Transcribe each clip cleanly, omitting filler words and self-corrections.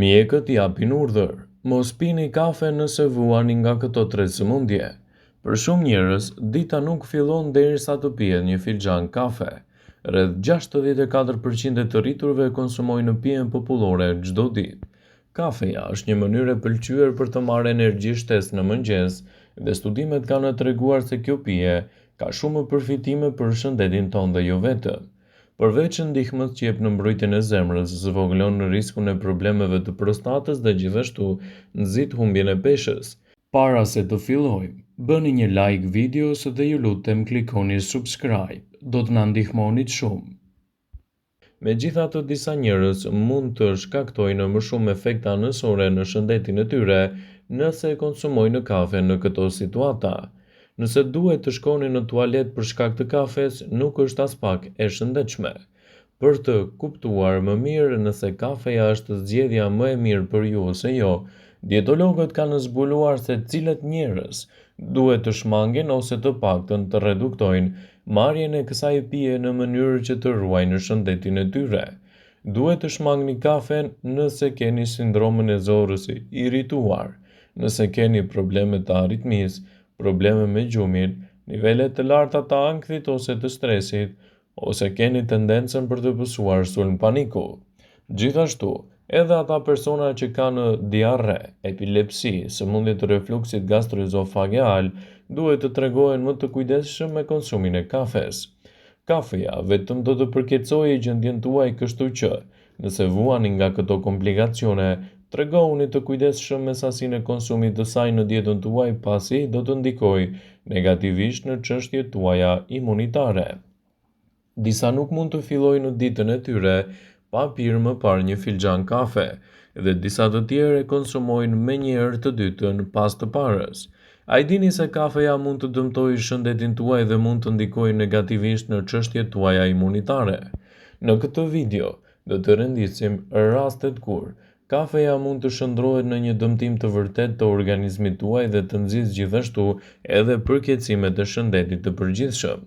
Mjekët japin urdhër, mos pini kafe nëse vuani nga këto tre sëmundje. Për shumë njerëz, dita nuk fillon derisa të pihet një filxhan kafe. Rreth 64% e të rriturve konsumojnë pijen popullore çdo ditë. Kafeja është një mënyrë e pëlqyer për të marrë energji shtesë në mëngjes dhe studimet kanë treguar se kjo pije ka shumë përfitime për shëndetin tonë dhe jo vetëm. Përveç ndihmës që jep në mbrojtjen e zemrës, zvogëlon riskun e problemeve të prostatës dhe gjithashtu nxit humbjen e peshës. Para se të fillojmë, bëni një like videos dhe ju lutem klikoni subscribe, do të na ndihmonit shumë. Megjithatë, disa njerëz mund të shkaktojnë më shumë efekte anësore në shëndetin e tyre nëse e konsumojnë kafe në këto situata. Nëse duhet të shkoni në tualet për shkak të kafes, nuk është aspak e shëndetshme. Për të kuptuar më mirë nëse kafeja është zgjedhja më e mirë për ju ose jo, dietologët kanë zbuluar se cilët njerëz duhet të shmangin ose të paktën të reduktojnë marrjen e kësaj pije në mënyrë që të ruajnë shëndetin e tyre. Duhet të shmangni kafen nëse keni sindromën e zorrës së irrituar, nëse keni probleme të aritmisë, probleme me gjumin, nivele të larta të ankthit ose të stresit, ose keni tendencën për të pësuar sulm paniku. Gjithashtu, edhe ata persona që kanë diarre, epilepsi, sëmundje të refluksit gastroezofageal, duhet të tregohen më të kujdesshëm me konsumin e kafes. Kafeja vetëm do të përkeqësojë gjendjen tuaj, kështu që, nëse vuani nga këto komplikacione, tregohuni të kujdesshëm me sasinë e konsumit të saj në dietën tuaj pasi do të ndikojë negativisht në çështjet tuaja imunitare. Disa nuk mund të fillojnë ditën e tyre pa pirë më parë një filxhan kafe dhe disa të tjerë e konsumojnë menjëherë të dytën pas të parës. A e dini se kafeja mund të dëmtojë shëndetin tuaj dhe mund të ndikojë negativisht në çështjet tuaja imunitare? Në këtë video do të rendisim rastet kur kafeja mund të shndërrohet në një dëmtim të vërtetë të organizmit tuaj dhe të nxisë gjithashtu edhe përkeqësimet e shëndetit të përgjithshëm.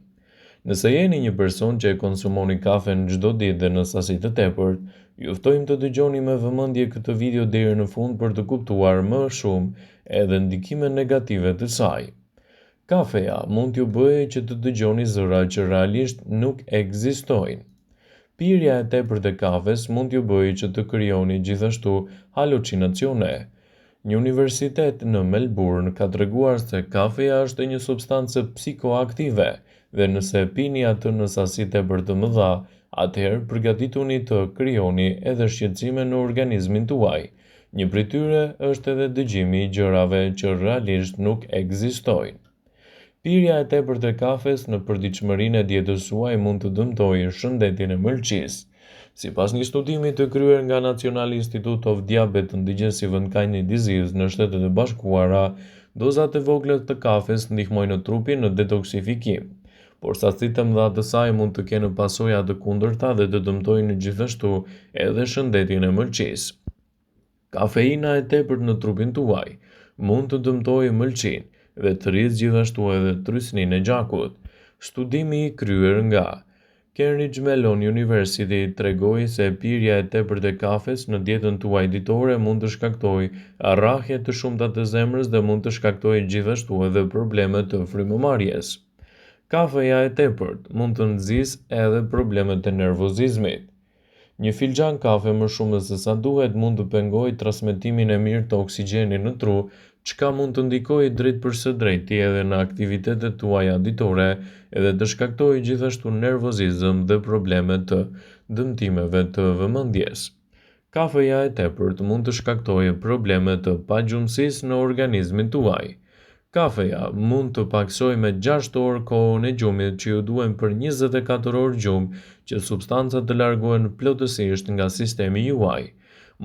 Nëse jeni një person që e konsumoni kafen çdo ditë dhe në sasi të tepërt, ju ftojmë të dëgjoni me vëmendje këtë video deri në fund për të kuptuar më shumë edhe ndikimet negative të saj. Kafeja mund t'ju bëjë që të dëgjoni zëra që realisht nuk ekzistojnë. Pirja e tepërt e kafes mund t'ju bëjë që të krijoni gjithashtu halucinacione. Një universitet në Melbourne ka treguar se kafeja është një substancë psikoaktive dhe nëse e pini atë në sasi tepër të mëdha, atëherë përgatituni të krijoni edhe shqetësime në organizmin tuaj. Një prej tyre është edhe dëgjimi i gjërave që realisht nuk ekzistojnë. Pirja e tepërt e kafes në përditshmërinë e dietës suaj mund të dëmtojë shëndetin e mëlçisë. Sipas një studimi të kryer nga National Institute of Diabetes and Digestive and Kidney Disease në Shtetet e Bashkuara, dozat e vogla të kafes ndihmojnë trupin në detoksifikim, por sasitë e mëdha të saj mund të kenë pasoja të kundërta dhe të dëmtojnë gjithashtu edhe shëndetin e mëlçisë. Kafeina e tepërt në trupin tuaj mund të dëmtojë mëlçinë dhe të rrisë gjithashtu edhe trysninë e gjakut. Studimi i kryer nga Carnegie Mellon University tregoi se pirja e tepërt e kafes në dietën tuaj ditore mund të shkaktojë rrahje të shumta të zemrës dhe mund të shkaktojë gjithashtu edhe probleme të frymëmarrjes. Kafeja e tepërt mund të nxisë edhe problemet e nervozizmit. Një filxhan kafe më shumë se sa duhet mund të pengojë transmetimin e mirë të oksigjenit në tru, çka mund të ndikojë drejtpërsëdrejti edhe në aktivitetet tuaja ditore edhe të shkaktojë gjithashtu nervozizëm dhe probleme të dëmtimeve të vëmendjes. Kafeja e tepërt mund të shkaktojë probleme të pagjumësisë në organizmin tuaj. Kafeja mund të pakësojë me 6 orë kohën e gjumit që ju duhen për 24 orë gjumë që substancat të largohen plotësisht nga sistemi juaj.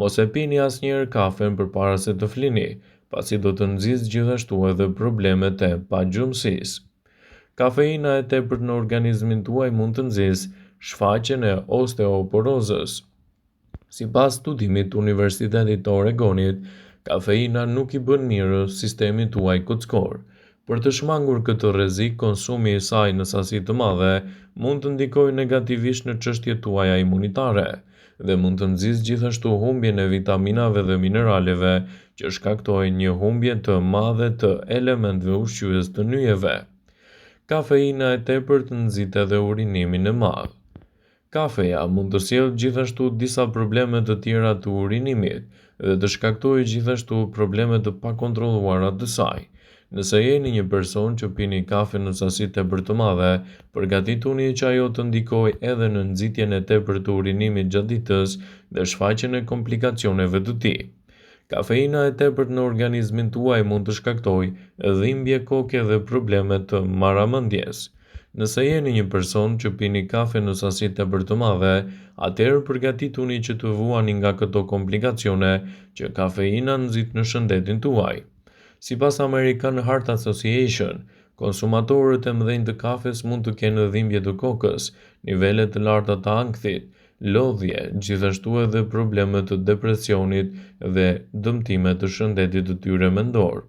Mos e pini asnjëherë kafen përpara se të flini, pasi do të nxisë gjithashtu edhe problemet e pagjumësisë. Kafeina e tepërt në organizmin tuaj mund të nxisë shfaqjen e osteoporozës. Sipas studimit të Universitetit të Oregonit, kafeina nuk i bën mirë sistemit tuaj kockor. Për të shmangur këtë rrezik, konsumi i saj në sasi të madhe mund të ndikojë negativisht në çështjet tuaja imunitare. dhe mund të nxisë gjithashtu humbjen e vitaminave dhe mineraleve që shkaktojnë një humbje të madhe të elementëve ushqyes të nyjeve. Kafeina e tepërt nxit edhe urinimin e madh. Kafeja mund të sjellë gjithashtu disa probleme të tjera të urinimit dhe të shkaktojë gjithashtu probleme të pakontrolluara të saj. Nëse jeni një person që pini kafe në sasi tepër të madhe, përgatituni që ajo të ndikojë edhe në nxitjen e tepërt të urinimit gjatë ditës dhe shfaqjen e komplikacioneve të tij. Kafeina e tepërt në organizmin tuaj mund të shkaktojë dhimbje koke dhe probleme të marramendjes. Nëse jeni një person që pini kafe në sasi tepër të madhe, atëherë përgatituni që të vuani nga këto komplikacione që kafeina nxit në shëndetin tuaj. Sipas American Heart Association, konsumatorët e mëdhenj të kafes mund të kenë dhimbje të kokës, nivele të larta të ankthit, lodhje, gjithashtu edhe probleme të depresionit dhe dëmtime të shëndetit të tyre mendor.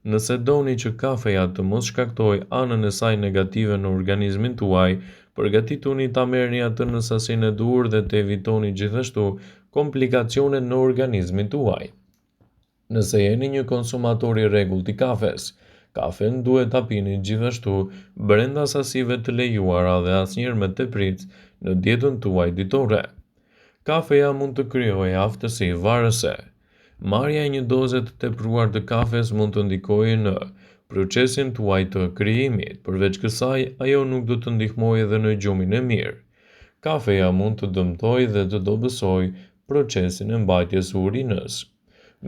Nëse doni që kafeja të mos shkaktojë anën e saj negative në organizmin tuaj, përgatituni ta merrni atë në sasinë e duhur dhe të evitoni gjithashtu komplikacionet në organizmin tuaj. Nëse jeni një konsumator i rregullt i kafes, kafen duhet ta pini gjithashtu brenda sasive të lejuara dhe asnjëherë me tepricë në dietën tuaj ditore. Kafeja mund të krijojë aftësi varëse. Marrja e një doze të tepruar të kafes mund të ndikojë në procesin tuaj të krijimit. Përveç kësaj, ajo nuk do të ndihmojë edhe në gjumin e mirë. Kafeja mund të dëmtojë dhe të dobësojë procesin e mbajtjes së urinës.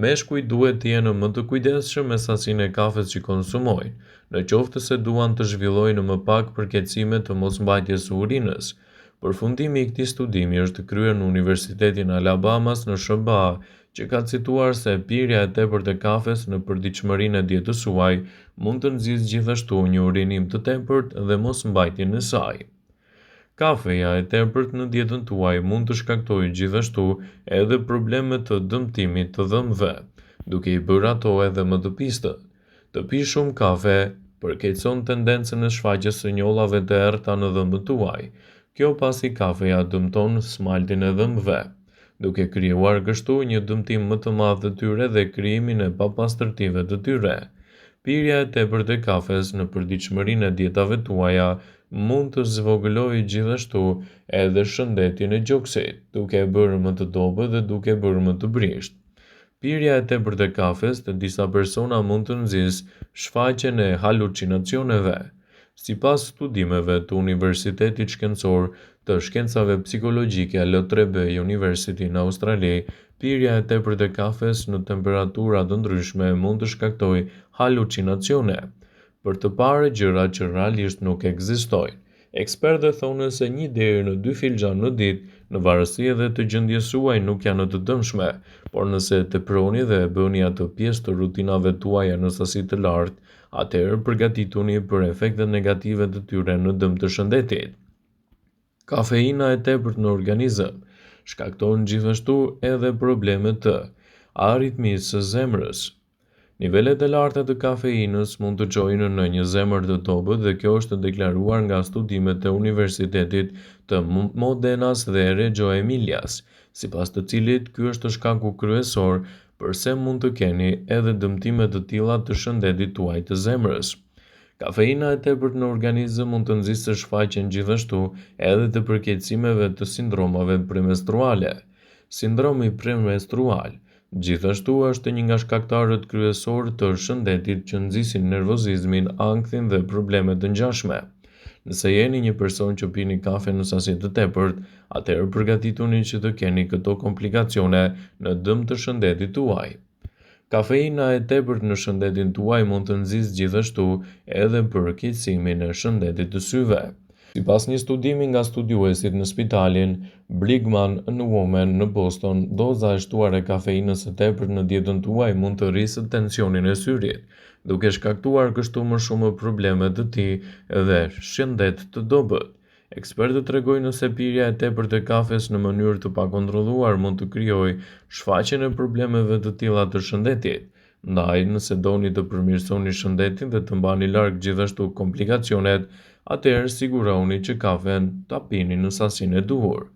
Meshkujt duhet të jenë më të kujdesshëm me sasinë e kafes që konsumojnë, në qoftë se duan të zhvillojnë më pak përkeqësime të mosmbajtjes së urinës. Përfundimi i këtij studimi është kryer në Universitetin e Alabamas në SHBA, që ka cituar se pirja e tepërt e kafes në përditshmërinë e dietës suaj mund të nxisë gjithashtu një urinim të tepërt dhe mosmbajtjen e saj. Kafeja e tepërt në dietën tuaj mund të shkaktojë gjithashtu edhe probleme të dëmtimit të dhëmbëve, duke i bërë ato edhe më të pistë. Të pish shumë kafe përkeqëson tendencën e shfaqjes së njollave të errëta në dhëmbët tuaj. Kjo pasi kafeja dëmton smaltin e dhëmbëve, duke krijuar kështu një dëmtim më të madh të tyre dhe krijimin e papastërtive të tyre. Pirja e tepërt e kafes në përditshmërinë e dietave tuaja mund të zvogëlojë gjithashtu edhe shëndetin e gjoksit, duke e bërë më të dobët dhe duke e bërë më të brishtë. Pirja e tepërt e kafes te disa persona mund të nxisë shfaqjen e halucinacioneve. Sipas studimeve të Universitetit Shkencor të Shkencave Psikologjike La Trobe University në Australi, pirja e tepërt e kafes në temperatura të ndryshme mund të shkaktojë halucinacione. Për të parë gjëra që realisht nuk ekzistojnë. Ekspertët thonë se një deri në dy filxhanë në ditë, në varësi edhe të gjendjes suaj nuk janë të dëmshme, por nëse e teproni dhe e bëni atë pjesë të rutinave tuaja në sasi të lartë, atëherë përgatituni për efektet negative të tyre në dëm të shëndetit. Kafeina e tepërt në organizëm shkakton gjithashtu edhe probleme të aritmisë së zemrës. Nivelet e larta të kafeinës mund të çojnë në një zemër të dobët dhe kjo është deklaruar nga studimet e Universitetit të Modenas dhe Reggio Emilias, sipas të cilit ky është shkaku kryesor përse mund të keni edhe dëmtime të tilla të shëndetit tuaj të zemrës. Kafeina e tepërt në organizëm mund të nxisë shfaqjen gjithashtu edhe të përkeqësimeve të sindromave premenstruale. Sindromi premenstrual Gjithashtu është një nga shkaktarët kryesorë të shëndetit që nxisin nervozizmin, ankthin dhe probleme të ngjashme. Nëse jeni një person që pini kafe në sasi të tepërt, atëherë përgatituni që të keni këto komplikacione në dëm të shëndetit tuaj. Kafeina e tepërt në shëndetin tuaj mund të nxisë gjithashtu edhe përkeqësimin e shëndetit të syve. Sipas një studimi nga studiuesit në spitalin Brigham and Women në Boston, doza e shtuar e kafeinës së tepërt në dietën tuaj mund të rrisë tensionin e syrit, duke shkaktuar kështu më shumë probleme të tij dhe shëndet të dobët. Ekspertët tregojnë se pirja e tepërt e kafes në mënyrë të pakontrolluar mund të krijojë shfaqjen e problemeve të tilla të shëndetit. Ndaj, nëse doni të përmirësoni shëndetin dhe të mbani larg gjithashtu komplikacionet, atëherë sigurohuni që kafen ta pini në sasinë e duhur.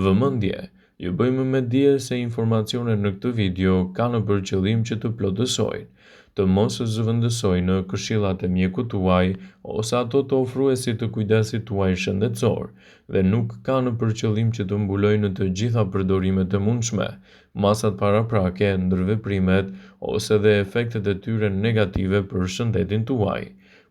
Vëmendje! Ju bëjmë me dije se informacionet në këtë video kanë për qëllim që të plotësojnë, të mos zëvendësojnë këshillat e mjekut tuaj ose ato të ofruesit të kujdesit tuaj shëndetësor dhe nuk kanë për qëllim që të mbulojnë të gjitha përdorimet e mundshme, masat paraprake, ndërveprimet ose dhe efektet e tyre negative për shëndetin tuaj.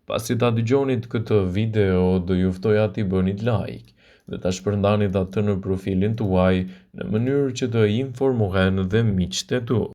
Pasi ta dëgjonit këtë video, do ju ftoja t'i bënit like dhe ta shpërndanit atë në profilin tuaj në mënyrë që të informohen dhe miqtë e tu.